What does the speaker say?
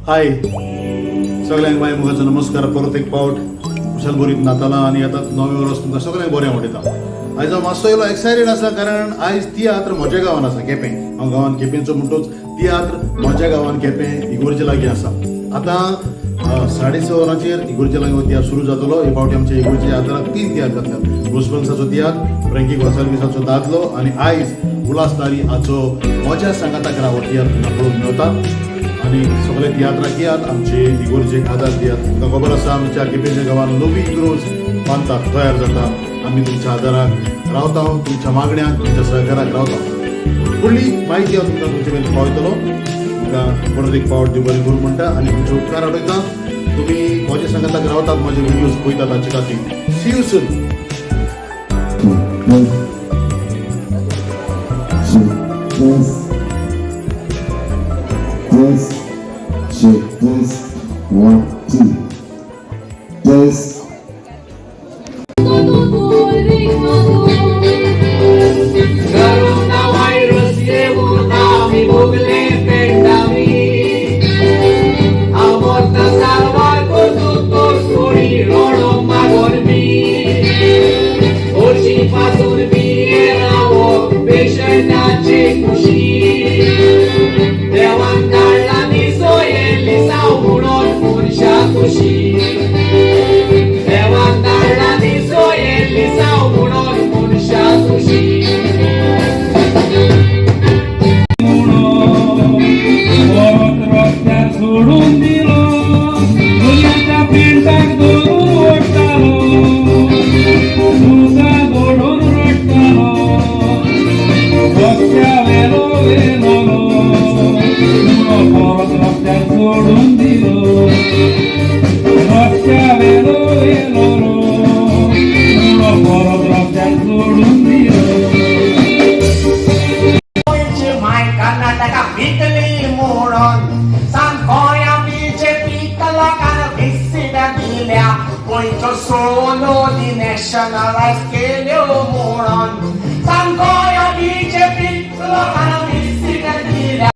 हाय सगळ्यांक माय मुखाचो नमस्कार. परत एक पावट कुशल बरीत नातालां आनी आतां नवें वर्स तुमकां सगळ्यांक बरें वाटयता. आयज हांव मातसो येयलो, एक्सायटेड आसा, कारण आयज तियात्र म्हज्या गांवान आसा, केपें. हांव गांवान केपेंचो म्हणटूच तियात्र म्हज्या गांवान केपें इगोर्जे लागीं आसा. आतां 6:30 वरांचेर इगोर्जे लागीं हो तियात्र सुरू जातलो. हे फावटी आमच्या इगोर्जे तियात्राक तीन तियात्र जातले: रोजबन्साचो तियात्र, फ्रेंकी गोन्साल्वीसाचो दादलो आनी आयज उल्हास तारी हाचो म्हज्या सांगाताक राव. हो तियात्र तुमकां पळोवंक मेळटा आनी सगळे तियात्राक येयात, आमचे इगोर्जेक आदार दियात. तुमकां खबर आसा, आमच्या केपेंच्या गांवान नवी इगोर्ज बांदतात, तयार जाता. आमी तुमच्या आदाराक रावता, तुमच्या मागण्याक, तुमच्या सहकाराक रावता. फुडली म्हायती हांव तुमकां तुमचे मेरेन पावयतलो. तुमकां परत एक पावट देव बरें करूं म्हणटा आनी तुमचे उपकार आडयता, तुमी म्हज्या सांगाताक रावतात, म्हजे व्हिडियोज पळयतात ताचे खातीर. See you soon. One, two, test, test, check, test, one, two, test. Corona virus येऊन आमी भोगले पेड्डामी. हांव मोरता साल्वार कर दोतोर, कोणी रोडो मागोन बी. हरशीं पासून भियेरावो पेशंटाचे कुशी. देवान धाडला निसोयें लिसांव म्हणून मनशा कुशी. देवान धाडला निसोयें लिसांव म्हणून मनशा कुशी. परत रस्त्यार सोडून दिलो, दुनियाच्या पेंटाक धरून ओडटालो, दुकां गडोवन रडटालो. रस्त्या वेलो वेलो परत रस्त्यार सोडून दिलो, रस्त्या वेलो वेलो परत रस्त्यार सोडून दिलो. गोंयची माय कर्नाटका विकली म्हणून सांग, गोंया बीजेपी लोकांक विसिड दिल्या. गोंयच्यो सोलो नॅशनलायज केल्यो म्हणून.